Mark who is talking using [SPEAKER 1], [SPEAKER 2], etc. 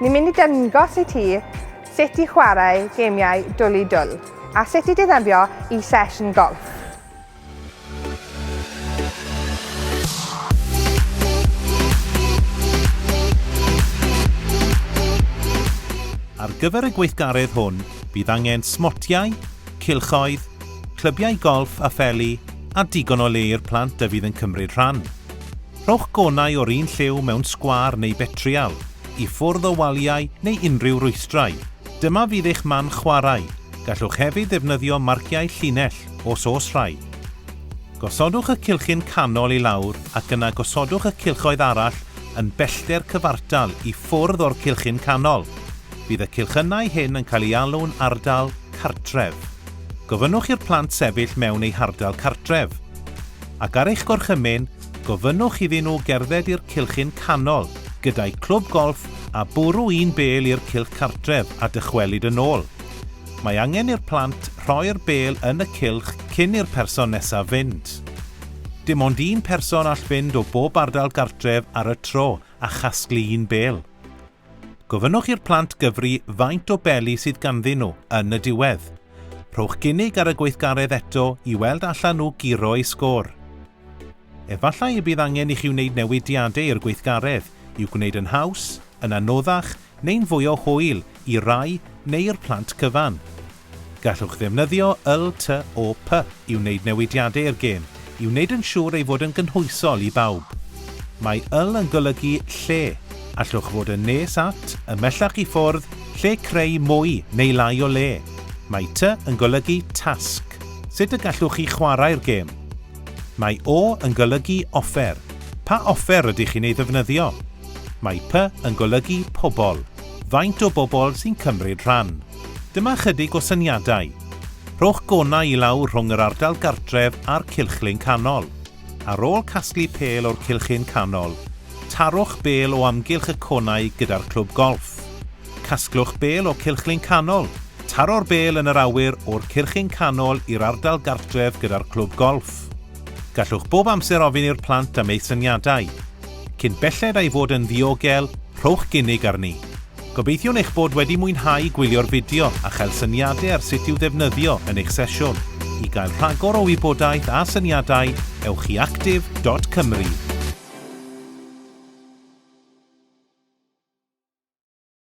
[SPEAKER 1] Ni'n mynd i dangos i ti sut i chwarae gemiau dwl i dwl a sut i defnyddio i sesiwn golff.
[SPEAKER 2] Ar gyfer y gweithgaredd hwn, bydd angen smotiau, cylchoedd, clybiau golff a pheli a digon o le i'r plant a fydd yn cymryd rhan. Rhowch gonau o'r un lliw mewn sgwâr neu betrial, i ffwrdd o waliau neu unrhyw rwystrau. Dyma fydd eich man chwarae. Gallwch hefyd ddefnyddio marciau llinell, os oes rhai. Gosodwch y cylchyn canol i lawr ac yna gosodwch y cylchoedd arall yn bellter cyfartal i ffwrdd o'r cylchyn canol. Bydd y cylchynnau hyn yn cael ei alw'n ardal cartref. Gofynnwch i'r plant sefyll mewn eu hardal cartref. Ac ar eich gorchymyn, gofynnwch iddyn nhw gerdded i'r cylchyn canol gyda'u clwb golff a bwrw un bêl i'r cylch cartref a dychwelyd yn ôl. Mae angen i'r plant rhoi'r bêl yn y cylch cyn i'r person nesaf fynd. Dim ond un person all fynd o bob ardal gartref ar y tro a chasglu un bêl. Gofynnwch i'r plant gyfri faint o beli sydd ganddyn nhw yn y diwedd. Rhowch gynnig ar y gweithgaredd eto i weld allan nhw guro eu sgôr. Efallai y bydd angen i chi wneud newidiadau i'r gweithgaredd i'w gwneud yn haws, yn anoddach neu'n fwy o hwyl i rai neu i'r plant cyfan. Gallwch ddefnyddio LTOP i wneud newidiadau i'r gêm, i wneud yn siŵr ei fod yn gynhwysol i bawb. Mae yl yn golygu lle. Allwch fod yn nes at, ymhellach i ffwrdd, lle creu mwy neu lai o le. Mae ty yn golygu tasg. Sut y gallwch chi chwarae'r gêm? Mae O yn golygu offer. Pa offer rydych chi'n ei ddefnyddio? Mae P yn golygu pobl. Faint o bobl sy'n cymryd rhan? Dyma ychydig o syniadau. Rhowch gonau i lawr rhwng yr ardal gartref a'r cylchlun canol. Ar ôl casglu pêl o'r cylchyn canol, tarwch bêl o amgylch y conau gyda'r clwb golff. Casglwch bêl o cylchlun canol. Taro'r bêl yn yr awyr o'r cyrchyn canol i'r ardal gartref gyda'r clwb golff. Gallwch bob amser ofyn i'r plant am eu syniadau. Cyn belled a'i fod yn ddiogel, rhowch gynnig arni. Gobeithiwn eich bod wedi mwynhau gwylio'r fideo a chael syniadau ar sut i'w ddefnyddio yn eich sesiwn. I gael rhagor o wybodaeth a syniadau, ewch i actif.cymru.